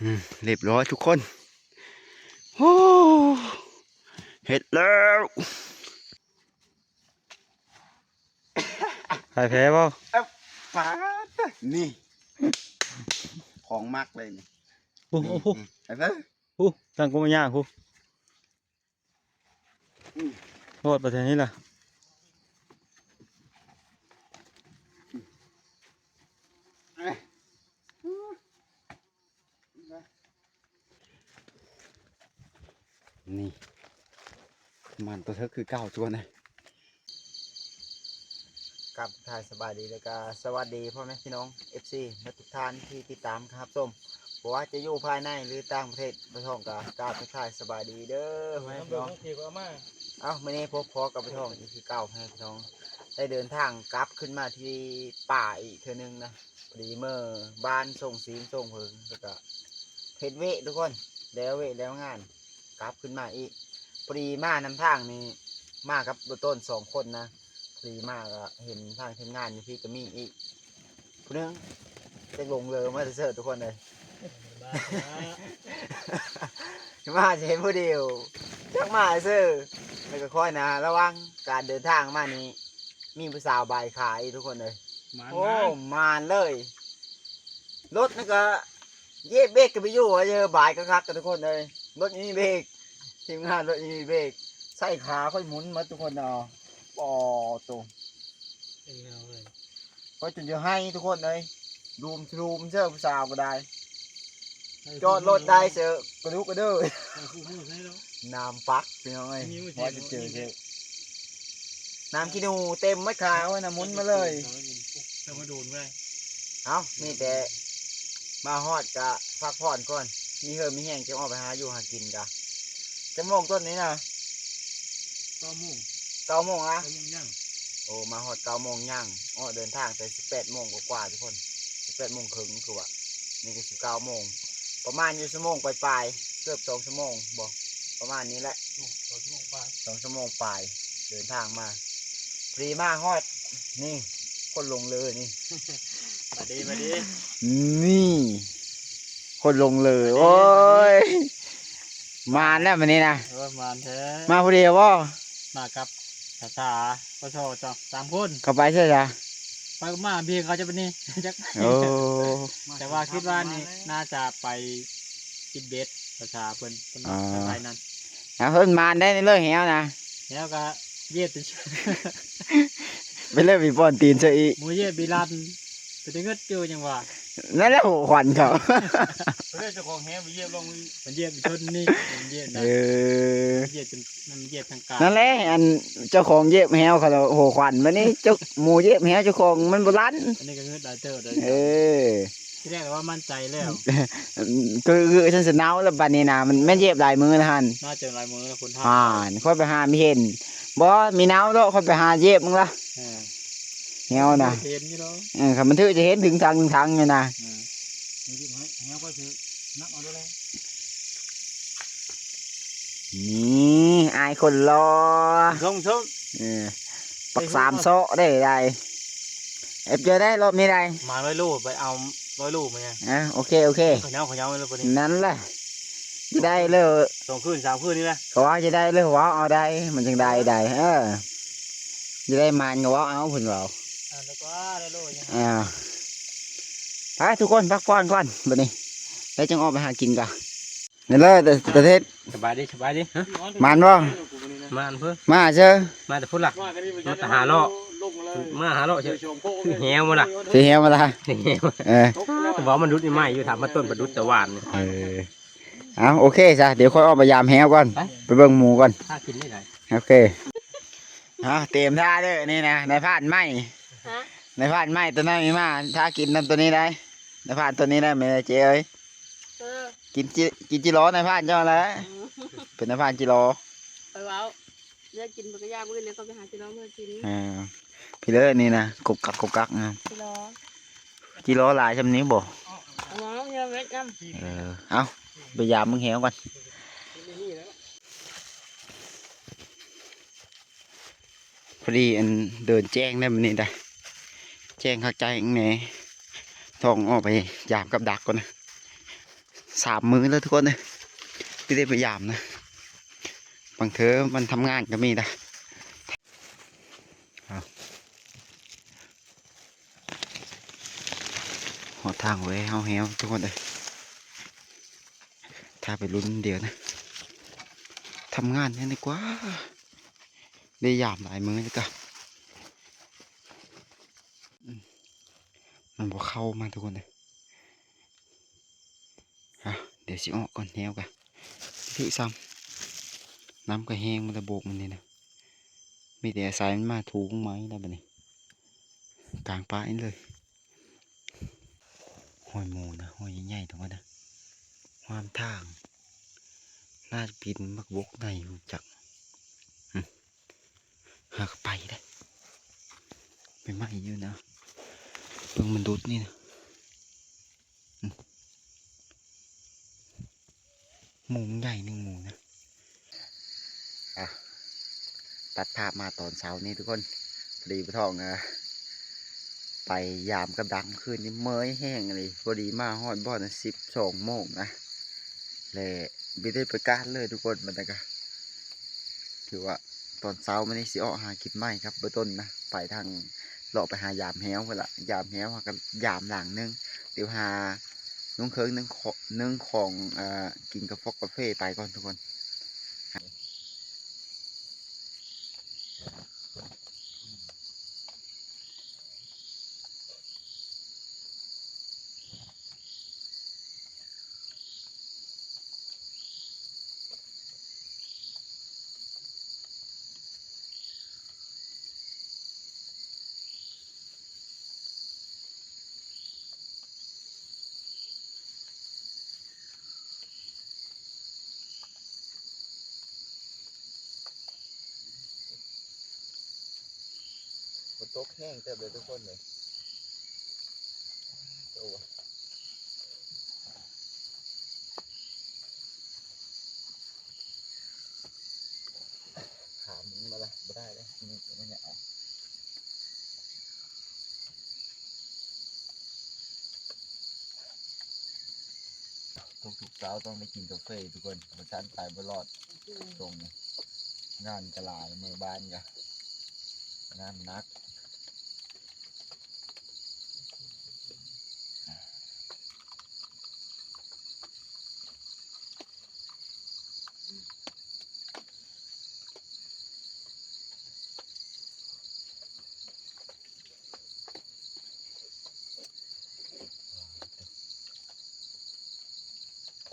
ອືມ ຮຽບຮ້ອຍທຸກຄົນ. ໂອ້ ເຮັດແລ້ວ. ໃຜແພ້ບໍ່? ປາດ ນີ້ ຂອງມັກເລີຍນີ້. ໂອ້ ໂອ້ ໄປເບິ່ງ ໂອ້ ທາງກົມມາຍ່າງພຸ້ນ. ອືມ ຮອດປະເທດນີ້ລະ. ນີ້ ມັນຕົວເທິກຄືເກົ່າ ຊວນເອີຍ. ກາບທັກທາຍສະບາຍດີ ແລ້ວກະສະຫວັດດີພໍ່ແມ່ພີ່ນ້ອງ ເອັຟຊີ ໝົດທຸກທ່ານທີ່ຕິດຕາມຮັບຊົມ ບໍ່ວ່າຈະຢູ່ພາຍໃນ ຫຼື ຕ່າງປະເທດ ບ່າວທອງກະກາບທັກທາຍສະບາຍດີເດີພໍ່ແມ່ພີ່ນ້ອງ. ເອົ້າ ມື້ນີ້ພົບພໍ້ກັບບ່າວທອງອີກຄືເກົ່າ ໃຫ້ພີ່ນ້ອງໄດ້ເດີນທາງກັບຂຶ້ນມາທີ່ປ່າອີກເທື່ອໜຶ່ງນະ. ພໍດີເມືອບ້ານສົ່ງຊີ້ນສົ່ງເຜິງ ແລ້ວກະເຮັດວຽກທຸກຄົນ ແລ້ວວຽກແລ້ວງານ ກັບຂຶ້ນມາອີກ. ພໍດີມານຳທາງນີ້ ມາກັບບ່າວຕົ້ນສອງຄົນນະ. ພໍດີມາກະເຫັນທາງທີມງານຢູ່ພີ້ກະມີອີກຜູ້ໜຶ່ງ ຈັກຫຼົງເລີມາແຕ່ເສີດທຸກຄົນເອີຍ. ມາຊິເຫັນຜູ້ດຽວ ຈັກມາຊື່ ແລ້ວກະຄອຍນະ ລະຫວ່າງການເດີນທາງມານີ້ ມີຜູ້ສາວບາຍຂາອີກທຸກຄົນເອີຍ. ໂອ້ ມານເລີຍ. ລົດນີ້ກະຢຽບເບຣກກະບໍ່ຢູ່ ເອີ ບາຍຄັກໆ ທຸກຄົນເອີຍ. ລົດມີເບຣກ ທີມງານລົດມີເບຣກ ໃຊ້ຂາຂ້ອຍໝູນໝົດທຸກຄົນເນາະ. ໂອ້ໂຕ ຂ້ອຍຈົນຈະໄຫ້ທຸກຄົນເອີຍ. ລູມລູມເຊີ ຜູ້ສາວກະໄດ້ ຈອດລົດໄດ້ເຊີ ກະດຸກກະເດີ ນ້ຳປັກພີ່ນ້ອງເອີຍ. ວ່າຈະເຈີເຊີ ນ້ຳຂີ້ໜູເຕັມໝົດຂາ ໂອ້ຍ ນ້ຳໝູນມາເລີຍ. ເອົາ ມີແຕ່ມາຮອດກະພັກຜ່ອນກ່ອນ ມີເຫື່ອມີແຮງ ຈັ່ງອອກໄປຫາຢູ່ຫາກິນກະ. ຈັກໂມງຕົ້ນນີ້ນະ? ເກົ້າໂມງ ເກົ້າໂມງອະ? ເກົ້າໂມງຍັງ. ໂອ້ ມາຮອດເກົ້າໂມງຍັງ ອອກເດີນທາງແຕ່ສິບແປດໂມງກວ່າໆ ທຸກຄົນ ສິບແປດໂມງເຄິ່ງຄືວ່າ. ນີ້ກະສິບເກົ້າໂມງ ປະມານຢູ່ຊົ່ວໂມງປາຍໆ ເກືອບສອງຊົ່ວໂມງບໍ່ ປະມານນີ້ແຫຼະ. ໂອ້ ສອງຊົ່ວໂມງປາຍ ສອງຊົ່ວໂມງປາຍ ເດີນທາງມາ. ພໍດີມາຮອດ ນີ້ ຄົນຫຼົງເລີນີ້ ມາດີ ມາດີ. ນີ້ ຄົນຫຼົງເລີ ໂອ້ຍ ມານແລ້ວມື້ນີ້ນະ. ເອີ ມານແທ້. ມາຜູ້ດຽວບໍ່? ມາກັບສາສາ ປະຊ ສາມຄົນ. ເຂົາໄປໃສຊະ? ໄປກັບໝາເບງເຂົາຈະໄປນີ້ ຈັກ. ໂອ້ ແຕ່ວ່າຄິດວ່ານີ້ໜ້າຈະໄປກິນເບັດ ສາສາເພິ່ນ ເພິ່ນໄປນັ້ນ. ເພິ່ນມານໄດ້ເລີຍແຮວນະ ແຮວກະຢຽບ ໄປເລີຍ ມີປ້ອນຕີນເຊີອີກ ໝູຢຽບບີລັນ ເປັນຕາເງິດຢູ່ຫຍັງວ່າ. ນັ້ນແຫຼະຫົວຂວັນເຂົາ ເຈົ້າຂອງແຮວໄປຢຽບລອງ ມັນຢຽບຊົນນີ້ ມັນຢຽບນະ. ເອີ ຢຽບຈົນ ມັນຢຽບທາງກາງ. ນັ້ນແຫຼະ ອັນເຈົ້າຂອງຢຽບແຮວເຂົາຫົວຂວັນ ບາດນີ້ເຈົ້າ ໝູຢຽບແຮວເຈົ້າຂອງມັນບໍ່ລັນ. ອັນນີ້ກະເງິດຫຼາຍເຕີບເດີ. ເອີ ທີແລກວ່າໝັ້ນໃຈແລ້ວ ຄື ຄືຊັ້ນສະເນົາແລ້ວ ບາດນີ້ນະ ມັນແມ່ນຢຽບຫຼາຍມື້ແລ້ວຫັ້ນ. ໜ້າຈະຫຼາຍມື້ແລ້ວຄົນຫາ ອ່າ ຂ້ອຍໄປຫາມີເຫັນ ບໍ່ມີເນົາດອກ ຂ້ອຍໄປຫາຢຽບມຶງລະ. ເອີ ແຮວນະ ເຫັນຢູ່ດອກ. ເອີ ຄັນມັນຖືກຈະເຫັນເຖິງຖັງ ເຖິງຖັງຢູ່ນະ. ເອີ ແຮວກໍຖືກນັບເອົາເດີ. ນີ້ ອ້າຍຄົນຫຼໍ່ ຊົມ ຊົມ. ເອີ ປັກສາມເຊາະໄດ້ ໄດ້. ເອັບເຈີໄດ້ ລອບນີ້ໄດ້ ມາຮ້ອຍໂລ ໄປເອົາຮ້ອຍໂລມາຫຍັງ. ອ່າ ໂອເຄ ໂອເຄ ເຂົາເຍົາ ເຂົາເຍົາເລີຍ. ນັ້ນແຫຼະ ຈະໄດ້ເລີຍ ສອງຄືນສາມຄືນນີ້ແຫຼະ. ເຂົາວ່າຈະໄດ້ເລີຍ ເວົ້າເອົາໄດ້ ມັນຈັ່ງໄດ້ໄດ້. ເອີ ຈະໄດ້ມານກະເວົ້າເອົາ ເພິ່ນເວົ້າ. ອ່າ ໄປທຸກຄົນ ພັກຜ່ອນກ່ອນ ບາດນີ້ ແລ້ວຈຶ່ງອອກໄປຫາກິນກະ. ນີ້ເລີຍ ຕາເທັດ ສະບາຍດີ ສະບາຍດີ. ຮະ ມານບໍ່? ມານເພິ່ນ ມາເຊີ ມາແຕ່ພຸ້ນລະ ມາແຕ່ຫາເລາະ ມາຫາເລາະເຊີ. ຖືແຮວມາລະ ຖືແຮວມາລະ. ເອີ ເວົ້າມັນດຸດໃໝ່ຢູ່ ຖາມມາຕົ້ນປາດຸດແຕ່ວານ. ເອີ ເອົາ ໂອເຄຊະ ດຽວຂ້ອຍອອກໄປຢາມແຮວກ່ອນ ໄປ ໄປເບິ່ງໝູກ່ອນ. ຫາກິນໄດ້. ໂອເຄ ເອົາ ຕຽມທ່າເດີ ນີ້ນະ ນາຍພານໃໝ່. ຮະ ນາຍພານໃໝ່ໂຕນັ້ນມີມາ ຖ້າກິນນຳໂຕນີ້ໄດ້ ນາຍພານໂຕນີ້ໄດ້ແມ່ເຈ້ເອີຍ. ເອີ ກິນຈິ ກິນຈິລໍນາຍພານເຈົ້າແຫຼະ. ອືມ ເປັນນາຍພານຈິລໍ ຂ້ອຍເວົ້າ ຢາກກິນບັກກະຢາມື້ອື່ນ ແລ້ວກໍໄປຫາຈິລໍມາກິນ. ເອີ ພີ່ເລີ ນີ້ນະ ກົກກັກກົກກັກນະ ຈິລໍ ຈິລໍຫຼາຍຊ່ຳນີ້ບໍ່? ເອົາມາເຍາະເວັດນຳ. ເອີ ເອົາ ໄປຢາມເບິ່ງແຮວກ່ອນ. ພໍດີອັນເດີນແຈ້ງໄດ້ມື້ນີ້ໄດ໋ ແຈ້ງຄັກໃຈແນ່. ຕ້ອງອອກໄປຢາມກັບດັກກ່ອນນະ. ສາມມື້ແລ້ວທຸກຄົນເອີຍ ທີ່ໄດ້ໄປຢາມນະ ບາງເທື່ອມັນທຳງານກໍມີນະ. ເອົາ ຮອດທາງແວ່ເຮົາແຮວທຸກຄົນເອີຍ ຖ້າໄປລຸ້ນດຽວນະ ທຳງານແດ່ດີກວ່າ ໄດ້ຢາມຫຼາຍມື້ແລ້ວກະ ອືມ ມັນບໍ່ເຂົ້າມາທຸກຄົນເອີຍ. ອ່ະ ດຽວຊິອອກກ່ອນແຮວກະ ພິຊ້ຳ ນ້ຳກະແຫ້ງໝົດແລ້ວ ໂບກມັນນີ້ນະ ມີແຕ່ອາໄສມັນມາ ຖູກງໄມ້ແລ້ວບັດນີ້ ກາງປ່ານີ້ເລີຍ. ຮອຍໝູນະ ຮອຍໃຫຍ່ໆ ທຸກຄົນນະ ຫວ່າມທາງ ໜ້າຈະປີນໝາກບົກໃນ ຮູ້ຈັກ ຫາກະໄປເດ້ ໄປໃໝ່ຢູ່ນະ ເບິ່ງມັນດຸດນີ້ນະ ອືມ ໝູມັນໃຫຍ່ໜຶ່ງໝູນະ. ອ່ະ ຕັດພາບມາຕອນເຊົ້ານີ້ທຸກຄົນ ພໍດີປະທ້ອງ ອ່າ ໄປຢາມກັບດັກມື້ຄືນນີ້ ເມື່ອຍແຮງອີ່ຫຼີ ພໍດີມາຮອດບ່ອນສິບສອງໂມງນະ ແລະ ບໍ່ໄດ້ໄປການເລີຍທຸກຄົນ ມັນກະ ຖືວ່າຕອນເຊົ້າມື້ນີ້ຊິອອກຫາກິນໃໝ່ກັບບໍ່ຕົ້ນນະ ໄປທາງ ເລາະໄປຫາຢາມແຮວພຸ້ນລະ ຢາມແຮວ ຫາກັນຢາມຫຼັງໜຶ່ງ ດຽວຫານຸ່ງເຄິ່ງ ໜຶ່ງຂອງ ໜຶ່ງຂອງ ເອີ ກິນກາຟອກກາເຟໄປກ່ອນທຸກຄົນ. ຝົນຕົກແຮງເຕີບເລີຍທຸກຄົນເອີຍ ໂອ້ ຂາມັນມາລະ ບໍ່ໄດ້ເດ້ ນີ້ ນີ້ເອົາ ທຸກໆເຊົ້າຕ້ອງໄດ້ກິນກາເຟທຸກຄົນ ບໍ່ຊັ້ນໄປບໍ່ລອດ ຊ່ວງນີ້ງານກະຫຼາຍ ເມືອບ້ານກະງານໜັກ.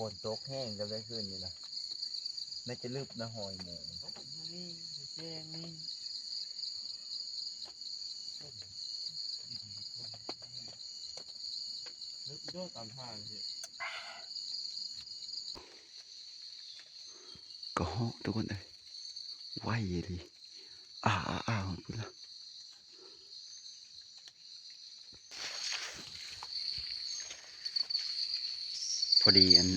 ຝົນຕົກແຮງເລີຍຄືນນີ້ນະ ໜ້າຈະລຶບນະ ຮອຍໝູ ນີ້ແຈ້ງນີ້ ລຶບຢູ່ຕາມທາງນີ້. ກະຮອກທຸກຄົນເອີຍ ໄວອີ່ຫຼີ ອາໆໆ ພຸ້ນລະ ພໍດີອັນ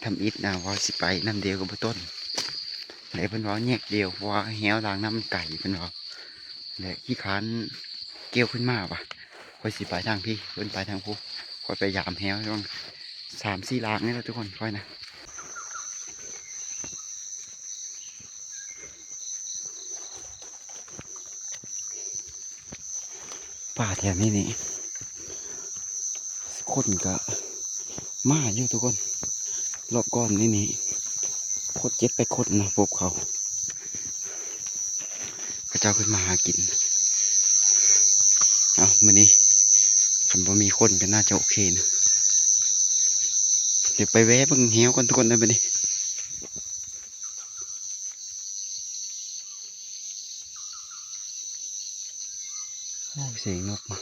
ທຳອິດນະ ວ່າຊິໄປນຳດຽວກັບບໍ່ຕົ້ນ ແລະ ເພິ່ນວ່າແຍກດຽວ ເພາະວ່າແຮວທາງນຳມັນໄກ ເພິ່ນວ່າ ແລະ ຂີ້ຄ້ານກ່ຽວຂຶ້ນມາວ່າ ຂ້ອຍຊິໄປທາງພີ້ ເພິ່ນໄປທາງພູ້ ຂ້ອຍໄປຢາມແຮວ ປະມານສາມສີ່ລາກນີ້ແຫຼະທຸກຄົນ ຂ້ອຍນະ. ປ່າແຖວນີ້ນີ້ ຄົນກະມາຢູ່ທຸກຄົນ ລອບກ່ອນນີ້ນີ້ ຄົນເຈັດແປດຄົນນະ ພົບເຂົາ ເຂົາເຈົ້າຂຶ້ນມາຫາກິນ. ເອົາ ມື້ນີ້ຄັນບໍ່ມີຄົນກໍໜ້າຈະໂອເຄນະ ດຽວໄປແວ່ເບິ່ງແຮວກ່ອນທຸກຄົນເດີ ບາດນີ້. ໂອ້ ສຽງນົກມາ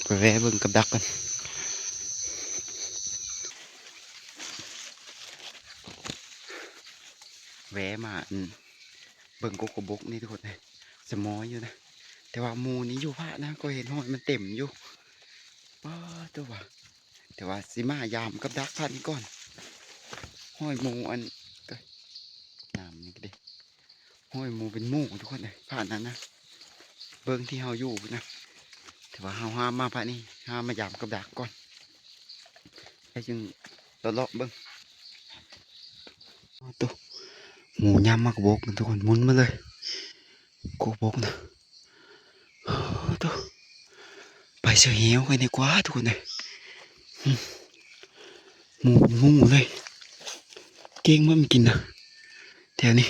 ໄປແວ່ເບິ່ງກັບດັກກ່ອນ ແວ່ມາ ອັນ ເບິ່ງກົກກະບົກນີ້ທຸກຄົນເອີຍ ສະໝໍຍຢູ່ນະ ແຕ່ວ່າໝູນີ້ຢູ່ພະນະ ກໍເຫັນຮອຍມັນເຕັມຢູ່ ປາໂຕວ່າ ແຕ່ວ່າຊິມາຢາມກັບດັກພະນີ້ກ່ອນ ຮອຍໝູອັນ ກະ ນ້ຳນີ້ກະເດ ຮອຍໝູເປັນໝູທຸກຄົນເອີຍ ພະນັ້ນນະ ເບິ່ງທີ່ເຮົາຢູ່ພຸ້ນນະ ແຕ່ວ່າເຮົາຫາມາພາກນີ້ ຫາມາຢາມກັບດັກກ່ອນ ແລ້ວຈຶ່ງເລາະໆເບິ່ງ. ໂອ້ໂຕ ໝູຍາມໝາກກະບົກນະທຸກຄົນ ໝຸນມາເລີຍ ກົກບົກນະ. ໂອ້ໂຕ ໄປເຊື່ອແຮ້ວກັນດີກວ່າທຸກຄົນເອີຍ. ອືມ ໝູເປັນໝູເລີຍ ເກັ່ງມັນກິນນະ ແຖວນີ້.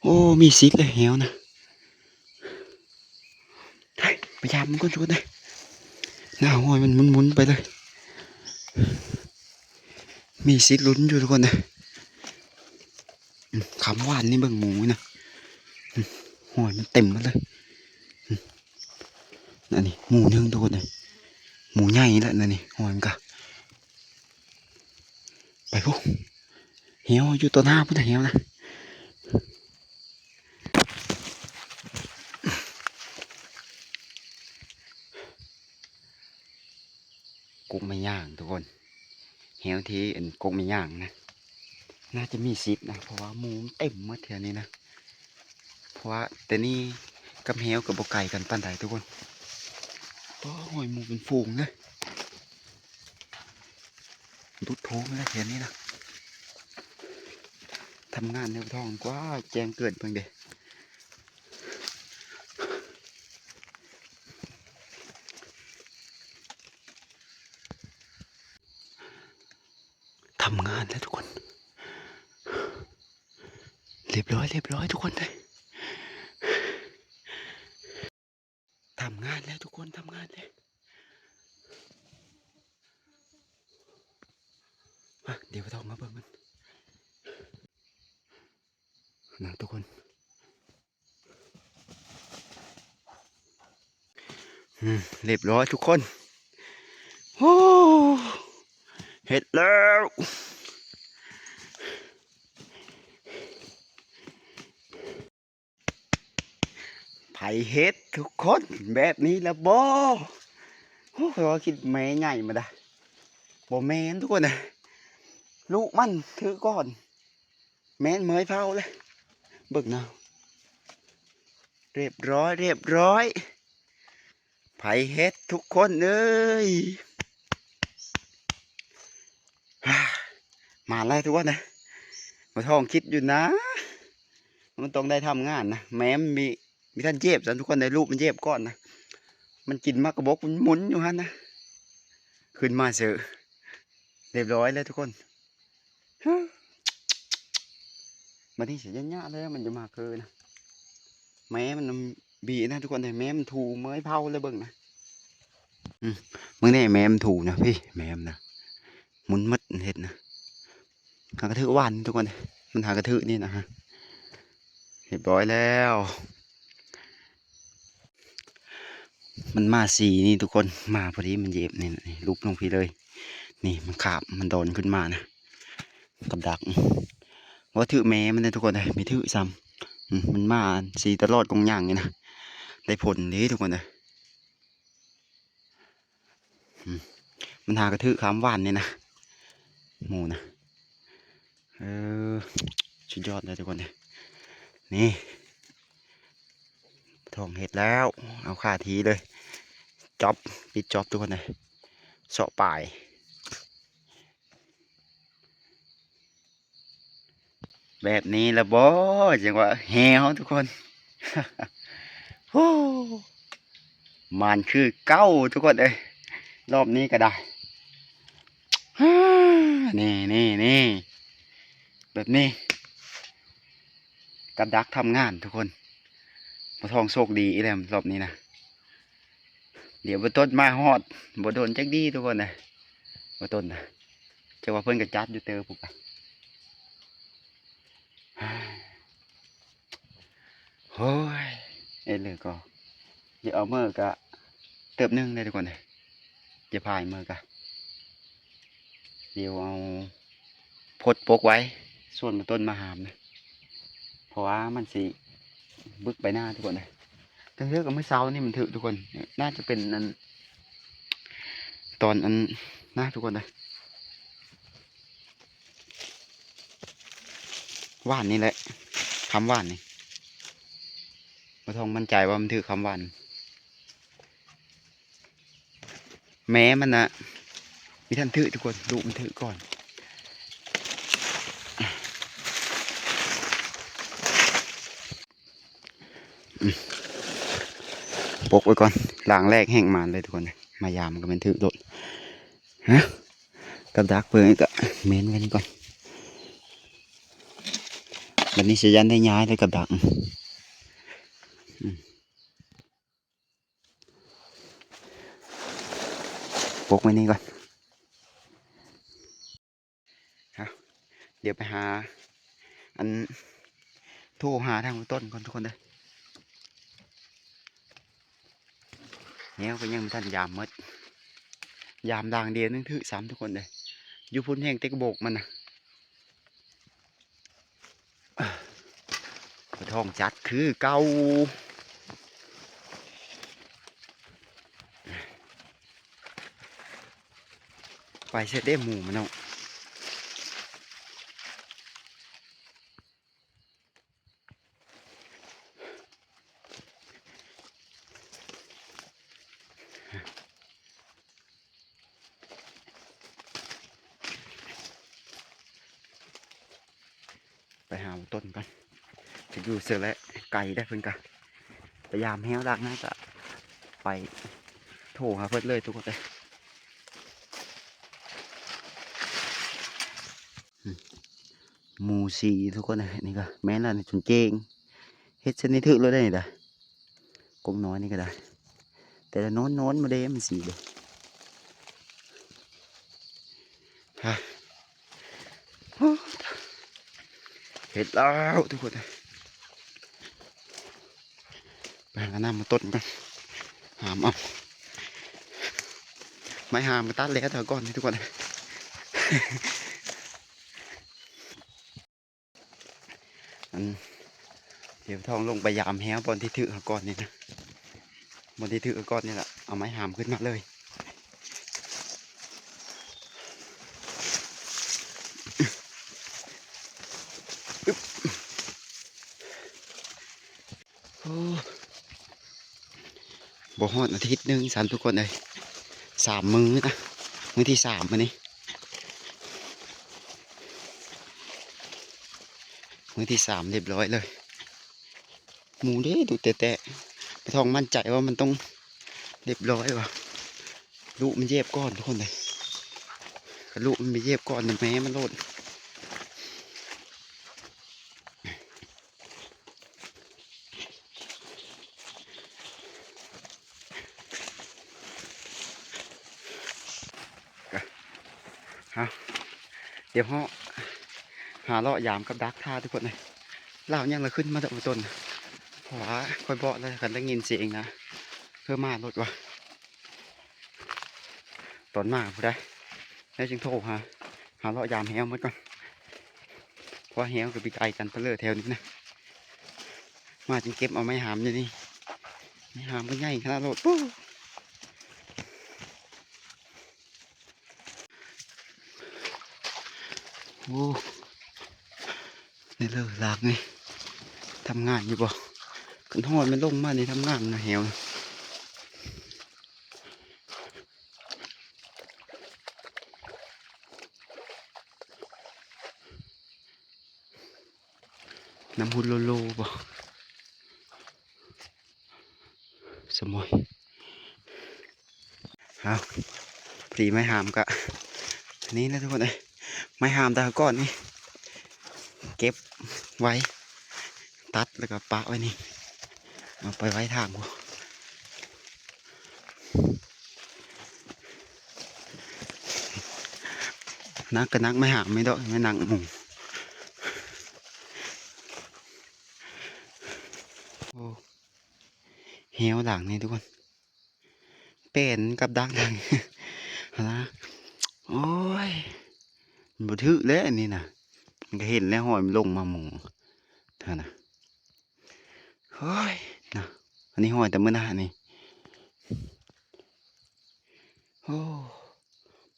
ໂອ້ ມີສິດເລີຍແຮ້ວນະ. ໄປຢາມມັນກ່ອນທຸກຄົນເອີຍ ໜ້າຫ້ອຍມັນໝຸນໆໄປເລີຍ. ມີສິດລຸ້ນຢູ່ທຸກຄົນເອີຍ. ອືມ ຄ່ຳວານນີ້ເບິ່ງໝູນະ ອືມ ຫ້ອຍມັນເຕັມໝົດເລີຍ. ອືມ ອັນນີ້ໝູໜຶ່ງທຸກຄົນເອີຍ ໝູໃຫຍ່ແລ້ວ ອັນນີ້ຫ້ອຍມັນກະ ໄປພຸ້ນ ແຮ້ວຢູ່ຕໍ່ໜ້າພຸ້ນນະ ແຮ້ວນະ. ກົກໄມ້ຍາງທຸກຄົນ ແຮ້ວທີ່ອັນກົກໄມ້ຍາງນະ ໜ້າຈະມີສິດນະ ເພາະວ່າໝູມັນເຕັມໝົດແຖວນີ້ນະ ເພາະວ່າແຕ່ນີ້ກັບແຮ້ວກໍບໍ່ໄກກັນປານໃດທຸກຄົນ. ໂອ້ຍ ໝູເປັນຝູງເລີຍ ດຸດໂພງແລ້ວແຖວນີ້ນະ. ທຳງານໃນບໍ່ທ້ອງກວ່າແຈ້ງເກີດເບິ່ງເດ້. ທຳງານແລ້ວທຸກຄົນ ລຽບຮ້ອຍ ລຽບຮ້ອຍທຸກຄົນເອີຍ. ທຳງານແລ້ວທຸກຄົນ ທຳງານແລ້ວ. ມາ ດຽວໄປທ່ອງມາເບິ່ງມັນນະທຸກຄົນ. ອືມ ລຽບຮ້ອຍທຸກຄົນ. ໂອ້ ເຮັດແລ້ວ. ໃຜເຮັດທຸກຄົນ ແບບນີ້ລະບໍ? ໂອ້ ຂ້ອຍວ່າຄິດແມ່ໃຫຍ່ມາດາ ບໍ່ແມ່ນທຸກຄົນເອີຍ ລູກມັນຖືກກ່ອນ ແມ່ນເມີຍເຜົາເລີຍ. ເບິ່ງນະ ລຽບຮ້ອຍ ລຽບຮ້ອຍ. ໃຜເຮັດທຸກຄົນເອີຍ? ມາແລ້ວທຸກຄົນເອີຍ ບໍ່ທ້ອງຄິດຢູ່ນະ ມັນຕ້ອງໄດ້ທຳງານນະ. ແມ່ມັນມີ ມີທັນເຈັບຊ້ຳທຸກຄົນເອີຍ ລູກມັນເຈັບກ່ອນນະ ມັນກິນໝາກກະບົກ ມັນໝຸນຢູ່ຫັ້ນນະ ຂຶ້ນມາເສີ ລຽບຮ້ອຍແລ້ວທຸກຄົນ. ບາດນີ້ຊິຍາກໆເລີຍ ມັນຈະມາຄືນະ ແມ່ມັນບີນະທຸກຄົນເອີຍ ແມ່ມັນຖູເມີຍເຜົາເລີຍ ເບິ່ງນະ. ອືມ ເບິ່ງແດ່ ແມ່ມັນຖູນະ ພີ້ ແມ່ມັນນະ ໝຸນໝົດເຮັດນະ. ຫາກະຖືກຫວ່ານທຸກຄົນເອີຍ ມັນຫາກະຖືກນີ້ນະ ຮຽບຮ້ອຍແລ້ວ. ມັນມາສີນີ້ທຸກຄົນ ມາພໍດີມັນເຫຢີບນີ້ ນີ້ ຫຼຸບລົງພີ້ເລີຍ ນີ້ ມັນຄາບ ມັນດອນຂຶ້ນມານະ ກັບດັກ ບໍ່ຖືກແມ່ມັນເດ້ທຸກຄົນເອີຍ ມີຖືກຊ້ຳ. ອືມ ມັນມາສີຕະຫຼອດກົງຍ່າງນີ້ນະ ໄດ້ຜົນເດ້ທຸກຄົນເອີຍ. ອືມ ມັນຫາກະຖືກຄາມຫວ່ານນີ້ນະ ໝູນະ. ເອີ ສຸດຍອດເລີຍທຸກຄົນເອີຍ ນີ້ ທ້ອງເຮັດແລ້ວ ເອົາຄາທີເລີຍ ຈອບ ປິດຈອບທຸກຄົນເອີຍ ເຊາະປາຍ. ແບບນີ້ລະບໍ ຈັ່ງວ່າແຮ້ວທຸກຄົນ ໂອ້ ໝານຄືເກົ່າທຸກຄົນເອີຍ ຮອບນີ້ກະໄດ້. ນີ້ ນີ້ ນີ້ ແບບນີ້ ກັບດັກທຳງານທຸກຄົນ ບໍ່ທ້ອງໂຊກດີອີກແລ້ວຮອບນີ້ນະ. ດຽວບໍ່ຕົ້ນມາຮອດ ບໍ່ດົນຈັກດີທຸກຄົນເອີຍ ບໍ່ດົນນະ ຈັກວ່າເພິ່ນກະຈັດຢູ່ເຕີພຸ້ນກະ ໂອ້ຍ ເອີ ເລີຍກໍ ດຽວເອົາເມີກະເຕີບໜຶ່ງເດ້ທຸກຄົນເອີຍ ຈະພາຍເມີກະ ດຽວເອົາ ພົດປົກໄວ້ ສ່ວນບໍ່ຕົ້ນມາຫາມນະ ເພາະວ່າມັນຊິບຶກໄປໜ້າທຸກຄົນເອີຍ. ເຖິງເທື່ອກະມື້ເຊົ້ານີ້ມັນຖືກທຸກຄົນ ໜ້າຈະເປັນອັນ ຕອນອັນນະທຸກຄົນເອີຍ ຫວ່ານນີ້ແຫຼະ ຄຳຫວ່ານນີ້. ທອງໝັ້ນໃຈວ່າມັນຖືກຄຳຫວັນ. ແມ່ມັນນະ ມີທັນຖືກທຸກຄົນ ລູກມັນຖືກກ່ອນ. ອືມ ປົກໄວ້ກ່ອນ ລ້າງແລກແຫ້ງມານເລີຍທຸກຄົນ. ມາຢາມກໍແມ່ນຖືກໂລດ. ຮະ ກັບດັກເບິ່ງກໍແມ່ນໄວ້ນີ້ກ່ອນ. ບັດນີ້ຊິຢ້ານໄດ້ຍ້າຍເລີຍກັບດັກ. ອືມ ປົກໄວ້ນີ້ກ່ອນ. ເອົາ ດຽວໄປຫາ ອັນ ໂທຫາທາງຕົ້ນກ່ອນທຸກຄົນເດີ. ແນວກໍຍັງບໍ່ທັນຢາມໝົດ ຢາມດາງດຽວຍັງຖືກຊ້ຳທຸກຄົນເດີ. ຢູ່ພຸ້ນແຮງແຕ່ກະໂບກມັນນະ. ປະທ້ອງຈັດຄືເກົ່າ. ໄປໃສເດ້ໝູມັນເນາະ. ໄປຫາເອົາຕົ້ນກ່ອນ ຈະຢູ່ເຊິ່ງແຫຼະ ໄກໄດ໋ເພິ່ນກະ ພະຍາຍາມແຮ້ວດັກນະ ກະໄປໂທຫາເພິ່ນເລີຍທຸກຄົນເອີຍ. ໝູສີ່ທຸກຄົນເອີຍ ນີ້ກະແມ່ນແລ້ວນີ້ ຈົນເກັ່ງ ເຮັດຊະນິດຖືກແລ້ວໄດ໋ນີ້ດາ ກົກນ້ອຍນີ້ກໍໄດ້ ແຕ່ລະໂນ້ນໆ ບໍ່ໄດ້ມັນສີ່ເດ້. ຮະ ໂອ້ ເຮັດແລ້ວທຸກຄົນເອີຍ. ໄປຫານ້ຳມາຕົ້ນກ່ອນ ຫາມເອົາ ໄມ້ຫາມກໍຕັດແລ້ວແຕ່ກ່ອນນີ້ທຸກຄົນ. ອັນ ດຽວທອງລົງໄປຢາມແຮ້ວບ່ອນທີ່ຖືກຫາກ່ອນນີ້ນະ ບ່ອນທີ່ຖືກຫາກ່ອນນີ້ລະ ເອົາໄມ້ຫາມຂຶ້ນມາເລີຍ. ໂອ້ ບໍ່ຮອດອາທິດໜຶ່ງຊ້ຳທຸກຄົນເອີຍ ສາມມື້ນະ ມື້ທີສາມມື້ນີ້ ມື້ທີສາມຮຽບຮ້ອຍເລີຍ. ໝູເດ້ດຸແຕະໆ ປະທ້ອງໝັ້ນໃຈວ່າມັນຕ້ອງຮຽບຮ້ອຍວ່າ ລູກມັນຢຽບກ່ອນທຸກຄົນເອີຍ ຄັນລູກມັນໄປຢຽບກ່ອນນະ ແມ່ມັນໂລດ. ເອົາ ດຽວເຮົາຫາເລາະຢາມກັບດັກທ່າທຸກຄົນເອີຍ ລາວຍັງລະຂຶ້ນມາແຕ່ບໍ່ຕົ້ນ ເພາະວ່າຂ້ອຍບອກແລ້ວ ຄັນໄດ້ຍິນສຽງນະ ຄືມາໂລດວ່າ. ຕອນມາພຸ້ນໃດ ແລ້ວຈຶ່ງໂທຫາ ຫາເລາະຢາມແຮ້ວໝົດກ່ອນ ເພາະວ່າແຮ້ວກໍໄປໄກກັນປະເລີແຖວນີ້ນະ ມາຈຶ່ງເກັບເອົາໄມ້ຫາມຢູ່ນີ້ ໄມ້ຫາມກໍໃຫຍ່ຂະໜາດໂລດ. ໂອ້ ນີ້ເລີຍລາກນີ້ ທຳງານຢູ່ບໍ່? ຄັນຮອດມັນລົງມານີ້ທຳງານນະແຮ້ວ. ນ້ຳຮຸ່ນໂລໂລບໍ່? ສະໝອຍ ເອົາ ພໍດີໄມ້ຫາມກະ ນີ້ແຫຼະທຸກຄົນເອີຍ ໄມ້ຫາມແຕ່ກ່ອນນີ້ ເກັບໄວ້ ຕັດແລ້ວກໍປະໄວ້ນີ້ ເອົາໄປໄວ້ທາງພຸ້ນ. ໜັກກໍໜັກ ໄມ້ຫາມແມ່ນດອກ ແມ່ນໜັກໝູ. ໂອ້ ແຮ້ວຫຼັງນີ້ທຸກຄົນ ແປນກັບດັກດັງ ຫັ້ນນະ. ໂອ້ຍ ມັນບໍ່ຖືກແລ້ວອັນນີ້ນະ ມັນກໍເຫັນແລ້ວ ຮອຍມັນລົງມາໝູຫັ້ນນະ. ໂອ້ຍ ນະ ອັນນີ້ຮອຍແຕ່ມື້ໜ້ານີ້. ໂອ້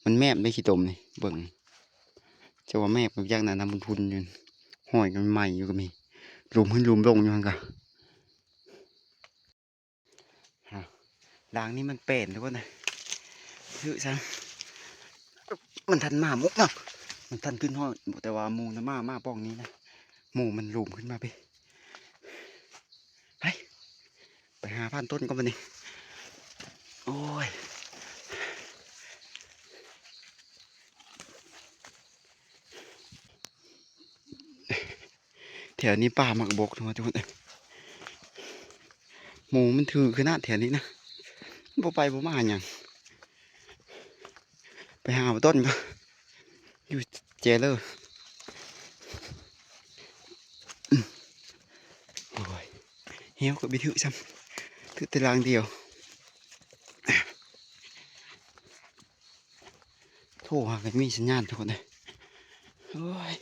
ມັນແມບເດ້ຂີ້ຕົມນີ້ ເບິ່ງ ຈະວ່າແມບກໍຈັກນະ ນ້ຳພຸ່ນໆຢູ່ ຮອຍກໍໃໝ່ຢູ່ກໍມີ ຫຼຸມຂຶ້ນຫຼຸມລົງຢູ່ຫັ້ນກະ. ດາງນີ້ມັນແປນທຸກຄົນເອີຍ ຖືກຊັ້ນ ມັນທັນມາໝູນຳ ມັນທັນຂຶ້ນຮອດ ແຕ່ວ່າໝູນະມາ ມາປ່ອງນີ້ນະ ໝູມັນຫຼຸມຂຶ້ນມາເປີ ໄປ ໄປຫາຜ່ານຕົ້ນກ່ອນບັດນີ້ ໂອ້ຍ ແຖວນີ້ປ່າໝາກບົກເນາະທຸກຄົນເອີຍ ໝູມັນຖືກຂະໜາດແຖວນີ້ນະ ບໍ່ໄປບໍ່ມາຫຍັງ ໄປຫາເອົາຕົ້ນກ່ອນ ຢູ່ແຈເລີ ໂອ້ຍ ແຮ້ວກໍບໍ່ຖືກຊ້ຳ ຖືກແຕ່ລາງດຽວ ໂທຫາກໍມີສັນຍານທຸກຄົນເອີຍ ໂອ້ຍ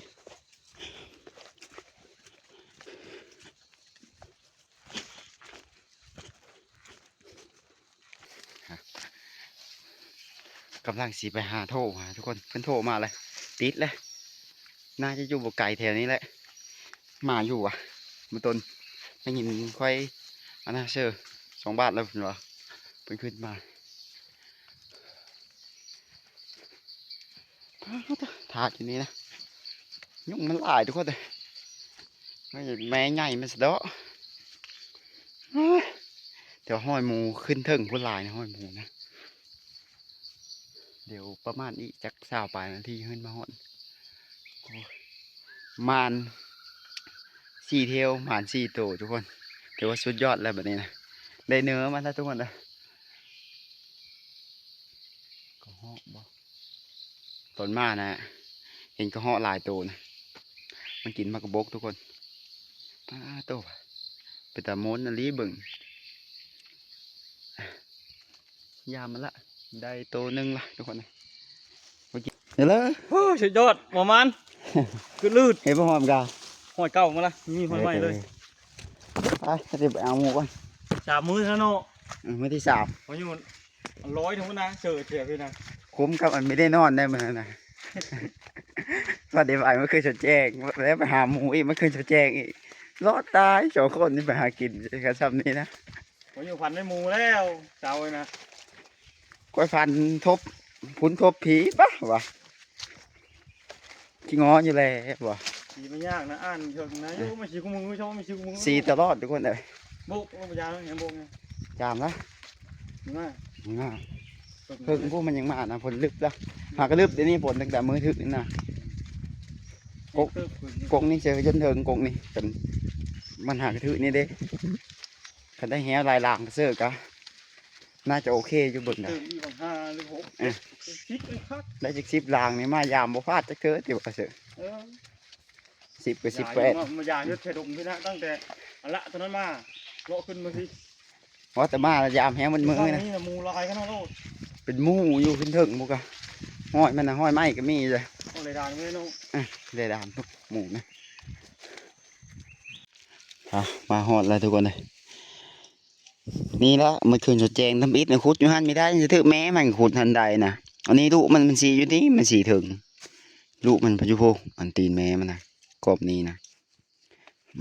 ກຳລັງຊິໄປຫາໂທຫາທຸກຄົນ ເພິ່ນໂທມາແລ້ວ ຕິດແລ້ວ ໜ້າຈະຢູ່ບໍ່ໄກແຖວນີ້ແຫຼະ ມາຢູ່ຫວາ ມື້ຕົ້ນໄດ້ຍິນຂ້ອຍອັນນະເຊີ ສອງບາດແລ້ວເພິ່ນວ່າ ເພິ່ນຂຶ້ນມາ ຖ້າຢູ່ນີ້ນະ ຍຸງມັນຫຼາຍທຸກຄົນເອີຍ ແມ່ໃຫຍ່ມັນສະເດາະ ແຕ່ວ່າຮອຍໝູຂຶ້ນເທິງພຸ້ນຫຼາຍນະ ຮອຍໝູນະ ດຽວປະມານອີກຈັກຊາວປາຍນາທີເພິ່ນມາຮອດ ໂອ້ ໝານສີ່ເທວ ໝານສີ່ໂຕທຸກຄົນ ຖືວ່າສຸດຍອດແລ້ວບັດນີ້ນະ ໄດ້ເນື້ອມາແລ້ວທຸກຄົນເອີຍ ກະຮອກບໍ່? ຕອນມານະ ເຫັນກະຮອກຫຼາຍໂຕນະ ມັນກິນໝາກກະບົກທຸກຄົນ ປາໂຕ ເປັນຕາມ່ວນອີ່ຫຼີເບິ່ງ ຍາມມັນລະ ໄດ້ໂຕໜຶ່ງລະທຸກຄົນ ເດີ ໂອ້ ສຸດຍອດ ປະມານ ຄືລືດ ເຫັນບໍ່ຫອມກະ ຮອຍເກົ່າມາລະ ມີຮອຍໃໝ່ເລີຍ ເອີ ໄປ ຊິໄປເອົາໝູກ່ອນ ສາມມື້ແລ້ວເນາະ ອືມ ມື້ທີສາມ ພາຍຸມັນລອຍເຖິງພຸ້ນນະ ເຊີເທຍພີ້ນະ ຄຸ້ມກັບອັນໄມ່ໄດ້ນອນໄດ້ມື້ນັ້ນນະ ວ່າໄດ້ໄປເມື່ອຄືນເຊົ້າແຈ້ງ ແລ້ວໄປຫາໝູອີກເມື່ອຄືນເຊົ້າແຈ້ງອີກ ລອດຕາຍສອງຄົນນີ້ໄປຫາກິນກັນຊ່ຳນີ້ນະ ພາຍຸຝັນໄດ້ໝູແລ້ວ ເຈົ້າເອີຍນະ ຂ້ອຍຝັນທົບພຸ້ນທົບພີປະຫວາ ຂີ້ງໍຢູ່ແລ້ວບໍ່? ຂີ່ມາຍາກນະ ອ່ານເຖິງນະ ໂຍມາຂີ່ຄູ່ມື້ ໂຍມາຂີ່ຄູ່ມື້ ຂີ່ຕະຫຼອດທຸກຄົນເອີຍ ໂບກ ໂອ້ ບໍ່ຢາມ ຍັງໂບກ ຢາມລະ ມາ ມາ ເພິ່ງຜູ້ມັນຍັງມານະ ຝົນລຶບລະ ຫາກະລຶບດຽວນີ້ ຝົນຕັ້ງແຕ່ມື້ຖືກນີ້ນະ ກົກ ກົກນີ້ເຊີຈົນເຖິງ ກົກນີ້ ມັນຫາກະຖືກນີ້ເດ້ ຄັນໄດ້ແຮ້ວຫຼາຍຫຼາງກະເຊີກະ ໜ້າຈະໂອເຄຢູ່ເບິ່ງນະ ເຕີມອີກຫວ່າງຫ້າຫຼືຫົກ ເອີ ສິບເລີຍຄັກ ໄດ້ຈັກສິບລາງນີ້ ມາຢາມບໍ່ພາດຈັກເທື່ອຕິວ່າເຊີ ເອີ ສິບກະສິບແປດ ມາຢາມຢູ່ແຖວດົງພີ້ນະ ຕັ້ງແຕ່ອັນລະຕົວນັ້ນມາ ເລາະຂຶ້ນມາພີ້ ວ່າແຕ່ມາລະຢາມແຮງໝົດມື້ນະ ນີ້ນະ ໝູຫຼາຍຂະໜາດໂລດ ເປັນໝູຢູ່ຂຶ້ນເທິງພຸ້ນກະ ຮອຍມັນນະ ຮອຍໄມ້ກະມີເລີຍ ຮອຍໄດ້ດ່າງເລີຍເນາະ ເອີ ໄດ້ດ່າງທຸກໝູນະ ອ່ະ ມາຮອດແລ້ວທຸກຄົນເອີຍ ນີ້ລະ ເມື່ອຄືນເຊົ້າແຈ້ງທຳອິດນະ ຂຸດຢູ່ຫັ້ນ ມີໄດ້ຈະຖືກແມ່ມັນ ຂຸດຫັ້ນໄດ້ນະ ອັນນີ້ລູກມັນ ມັນຊິຢູ່ນີ້ ມັນຊິເຖິງ ລູກມັນຢູ່ພຸ້ນ ອັນຕີນແມ່ມັນນະ ກອບນີ້ນະ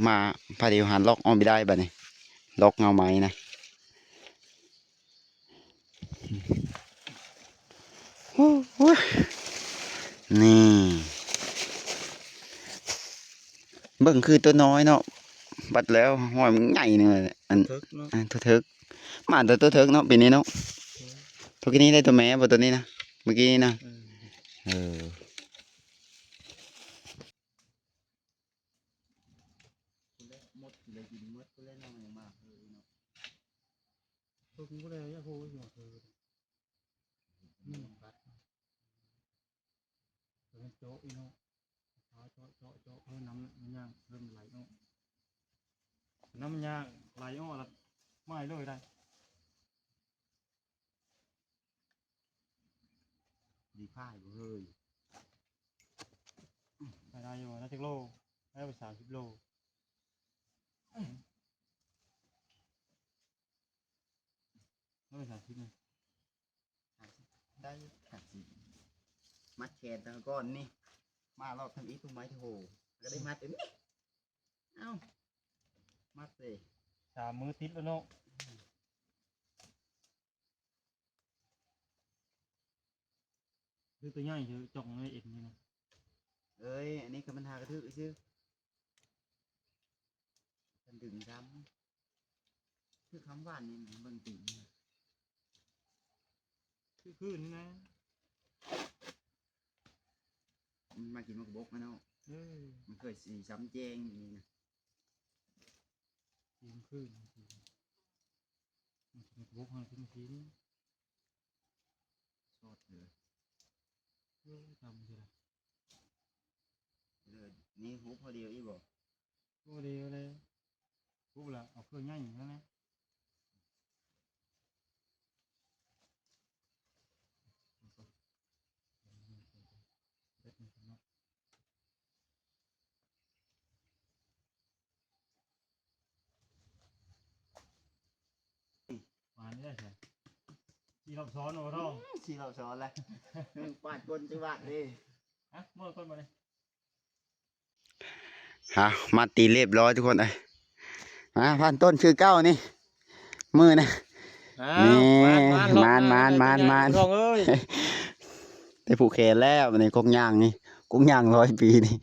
ມາພາດຢູ່ຫັ້ນ ລັອກອອກບໍ່ໄດ້ບັດນີ້ ລັອກເງົາໄມ້ນະ ໂອ້ຍ ນີ້ ເບິ່ງຄືຕົວນ້ອຍເນາະ ບັດແລ້ວຮອຍມັນໃຫຍ່ໜຶ່ງ ອັນ ເຖິກເນາະ ອັນຕົວເຖິກ ມາແຕ່ຕົວເຖິກເນາະ ປີນີ້ເນາະ ເອີ ຕົວກີ້ນີ້ໄດ້ຕົວແມ່ບໍ່ ຕົວນີ້ນະ ເມື່ອກີ້ນີ້ນະ ເອີ ເອີ ໝົດ ໄດ້ກິນໝົດ ຜູ້ໃດເນາະ ຍັງມາເອີເນາະ ເພິ່ງຜູ້ໃດຢາກຮູ້ຢູ່ເອີ ນີ້ມັນກັດ ເອີ ເຈາະອີກເນາະ ເຈາະ ເຈາະ ເຈາະ ເອີ ນ້ຳມັນຍ່າງເລີ່ມໄຫຼອອກ ນ້ຳມັນຍ່າງໄຫຼອອກລະໄໝ້ເລີຍໄດ໋ ດີພາຍບໍ່ເຮີ້ຍ ໄດ້ຢູ່ ໄດ້ຈັກໂລ ໄດ້ໄປສາມສິບໂລ ໄດ້ໄປສາມສິບນະ ສາມສິບ ໄດ້ຢູ່ ສາມສິບ ມັດແຂນຕະກ່ອນນີ້ ມາລອບທຳອິດ ຜູ້ໄມ້ໂທ ກໍໄດ້ມັດອັນນີ້ ເອົ້າ ມັດເດ້ ສາມມື້ຕິດແລ້ວເນາະ. ຄືຕົວໃຫຍ່ເດີ ຈ່ອງໃນເອັນນີ້ນະ. ເອີຍ ອັນນີ້ຄືມັນຫາກະຖືກຊື່ ມັນດຶງດຳ ຄືຄຳຫວານນີ້ ເບິ່ງຕີນ ຄືຄືນີ້ນະ ມັນມາກິນໝາກກະບົກນະເນາະ. ເອີ ມັນເຄີຍຊິຊ້ຳແຈ້ງນີ້ນະ ກິນຄືນີ້ ໝາກກະບົກຫາກິນກິນ ຊອດເລີຍ ເອີ ຕຳຊິລະ ເລີຍ ນີ້ຫຸບພໍດີອີກບໍ່? ບໍ່ດີເລີຍ ຫຸບລະ ເອົາເຄື່ອງໃຫຍ່ນັ້ນແຫຼະ. ມານີ້ໄດ້ໃສ ສີ່ຮອບຊ້ອນບໍ່ ອືມ ສີ່ຮອບຊ້ອນແລ້ວ ປາດກົ້ນຈັກບາດເດ້. ຮະ ເມື່ອກ່ອນບໍ່ນີ້ ຮະ ມາຕີລຽບຮ້ອຍທຸກຄົນເອີຍ. ມາ ພັນຕົ້ນຄືເກົ່ານີ້ ມື້ນະ ອ້າວ ນີ້ ມານ ມານ ມານ ມານ ມານ ມານ ນ້ອງເອີຍ ໄດ້ຜູກແຂນແລ້ວ ບັດນີ້ກົກຍາງນີ້ ກົກຍາງຮ້ອຍປີນີ້.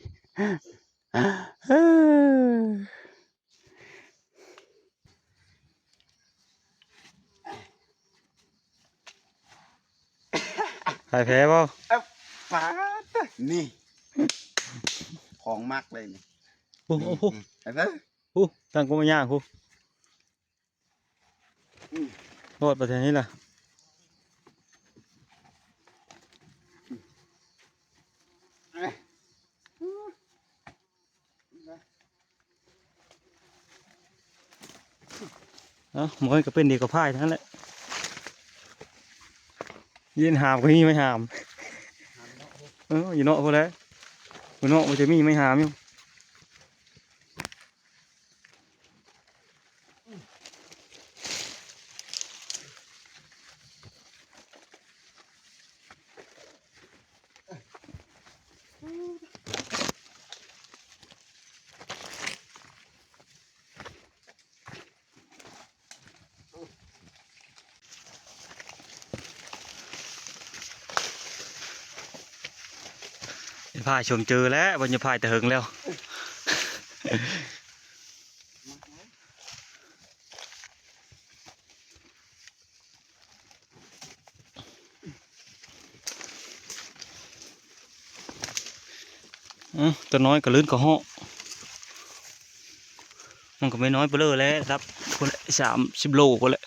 ໃຜແພ້ບໍ່? ເອີ ປາດ ນີ້ ຂອງມັກເລີຍນີ້. ໂອ້ໂຫ ໄປເບິ່ງ ໂອ້ ທາງກົງຍາງພຸ້ນ ອືມ ຮອດປະເທດນີ້ລະ. ເອົ້າ ໝໍຍກໍເປັນເດັກກໍພາຍນັ້ນແຫຼະ ເຢັນຫາມກໍມີໄມ້ຫາມ ເອີ ຢູ່ເນາະພຸ້ນແຫຼະ ຢູ່ເນາະມັນຈະມີໄມ້ຫາມຢູ່. ໄອ້ພາຍຊົມເຈີແລ້ວ ບໍ່ຍາພາຍແຕ່ເຫິງແລ້ວ. ອື ຕົວນ້ອຍກໍລື່ນກະເຫາະ ມັນກໍບໍ່ນ້ອຍເບີເລີແຫຼະ ຮັບພຸ້ນແຫຼະ ສາມສິບໂລພຸ້ນແຫຼະ.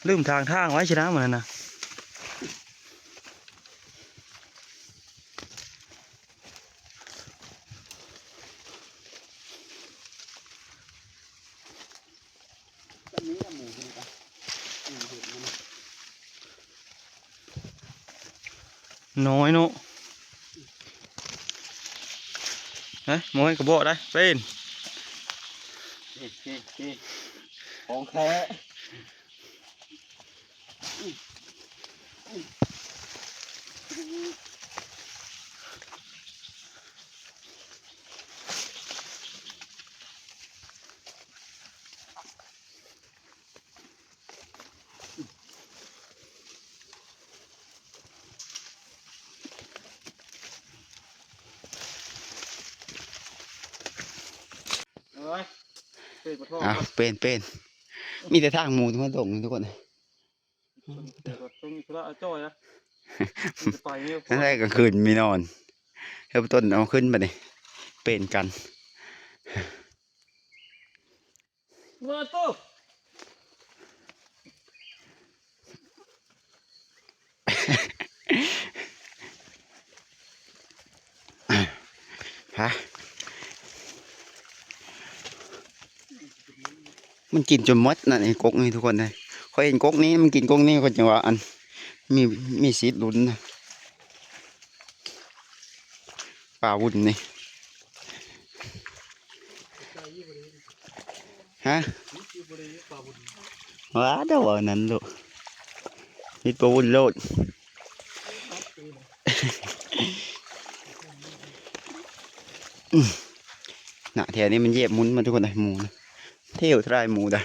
ລືມທາງທາງໄວ້ຊິນະ ມື້ນັ້ນນະ. ນ້ອຍເນາະ ຮະ ມອຍກະບອກໄດ້ເປັນ ນີ້ ນີ້ ນີ້ ຂອງແທ້. ເອີຍ ເປັນປະທ້ອງ ອ້າວ ເປັນ ເປັນ ມີແຕ່ທາງໝູມາລົງນີ້ທຸກຄົນ. ເປັນປະທ້ອງ ມີທຸລະອາຈ້ອຍນະ ມັນຈະໄປນີ້ ນັ້ນແຫຼະ ກາງຄືນມີນອນ ເຮັດຕົ້ນເອົາຂຶ້ນບັດນີ້ ເປັນກັນ. ເອີ ຕູ້ ຮະ ມັນກິນຈົນໝົດນະ ໄອ້ກົກນີ້ທຸກຄົນເອີຍ. ຂ້ອຍເຫັນກົກນີ້ ມັນກິນກົກນີ້ ຂ້ອຍຈຶ່ງວ່າ ອັນ ມີ ມີສິດລຸ້ນນະ. ປາວຸ້ນນີ້ ຮະ ວ່າແຕ່ວ່ານັ້ນໂລດ ມິດປາວຸ້ນໂລດ. ນະ ແຖວນີ້ມັນແຍບໝູນມາທຸກຄົນເອີຍ ໝູນະ ແຖວທາຍໝູນະ.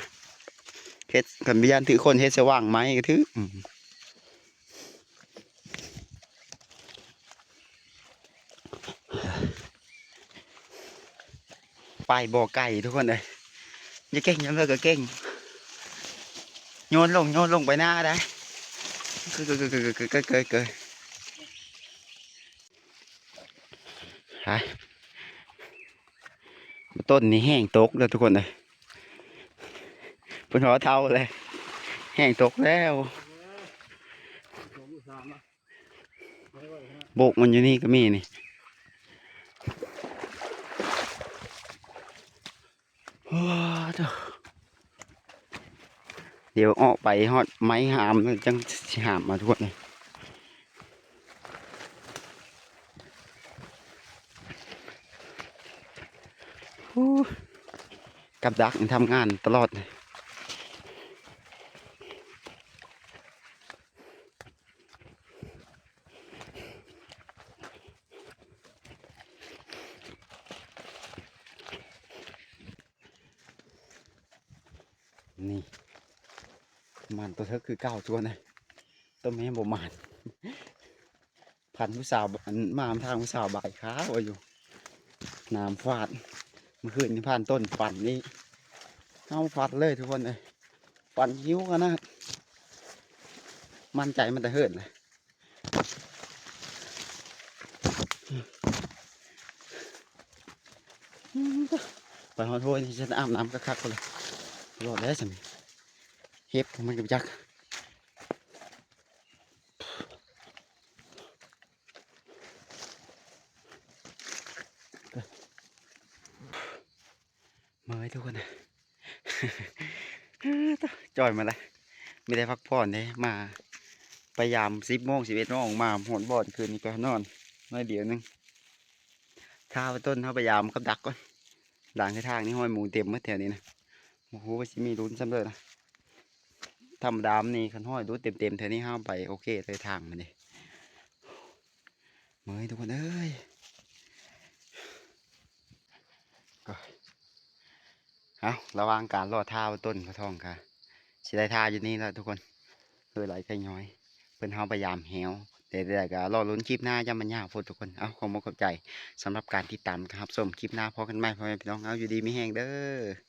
ເຮັດ ຄັນບໍ່ຢ້ານຖືກຄົນເຮັດສະຫວ່າງໄໝກໍຖືກ. ອືມ ໄປບໍ່ໄກທຸກຄົນເອີຍ. ຢ່າເກັ່ງ ຍາມເລີກກໍເກັ່ງ. ໂຍນລົງ ໂຍນລົງໄປໜ້າໄດ້. ເກີຍ ເກີຍ ເກີຍ. ໄປ. ຕົ້ນນີ້ແຮງຕົກແລ້ວທຸກຄົນເອີຍ. ເພິ່ນວ່າເຖົ້າແລ້ວ ແຮງຕົກແລ້ວ. ໂບກມັນຢູ່ນີ້ກໍມີນີ້. ໂອ້ໂທ້ ດຽວອອກໄປຮອດໄມ້ຫາມ ຈັ່ງຊິຫາມມາທຸກຄົນເອີຍ. ໂອ້ ກັບດັກນີ້ທຳງານຕະຫຼອດ. ນີ້ ໝານຕົວເທິກຄືເກົ່າ ຊວນເອີຍ. ຕົວແມ່ບໍ່ໝານ. ພັນຜູ້ສາວ ອັນ ມາທາງຜູ້ສາວບາຍຂາວຢູ່ ນ້ຳຟາດ. ມື້ຄືນນີ້ຜ່ານຕົ້ນຟັນນີ້ ເຮົາຟັດເລີຍທຸກຄົນເອີຍ. ຟັນຫິວຂະໜາດ ໝັ້ນໃຈມັນຕະເຫີນເລີຍ. ໄປຮອດຫ້ວຍນີ້ ຊິອາບນ້ຳຄັກໆກ່ອນເລີຍ. ລອດແລ້ວຊັ້ນ ເຫັບຂອງມັນກໍບໍ່ຈັກ. ເມື່ອຍທຸກຄົນ ຈ່ອຍມາແລ້ວ ມີແຕ່ພັກຜ່ອນເດ້. ມາ ໄປຢາມສິບໂມງ ສິບເອັດໂມງ ມາຮອດບ່ອນ ຄືນນີ້ກໍນອນໜ້ອຍດຽວໜຶ່ງ. ຖ້າວ່າຕົ້ນເຮົາໄປຢາມກັບດັກກ່ອນ. ຫຼັງໃນທາງນີ້ຫ້ອຍໝູເຕັມໝົດແຖວນີ້ນະ. ບໍ່ຮູ້ວ່າຊິມີລຸ້ນສ່ຳໃດນະ. ທຳມະດານີ້ຄັນຫ້ອຍຫຼຸດເຕັມໆ ແຖວນີ້ເຮົາໄປໂອເຄເລີຍ ທາງມັນນີ້. ເມື່ອຍທຸກຄົນເອີຍ. ກໍ ເອົາ ລະຫວ່າງການລໍຖ້າວ່າຕົ້ນກະທ່ອງກະຊິໄດ້ຖ້າຢູ່ນີ້ລະທຸກຄົນ. ເອີ ໄຫຼໄກ່ຍ້ອຍ ເພິ່ນເຮົາໄປຢາມແຮ້ວ. ແຕ່ໃດໆກະລໍລຸ້ນຄລິບໜ້າ ຢ້ານມັນຍາວໂພດທຸກຄົນ. ເອົາ ຂອບອົກຂອບໃຈສຳລັບການຕິດຕາມກັບຮັບຊົມ. ຄລິບໜ້າພໍ້ກັນໃໝ່ ພໍ່ແມ່ພີ່ນ້ອງ. ເອົາ ຢູ່ດີມີແຮງເດີ້.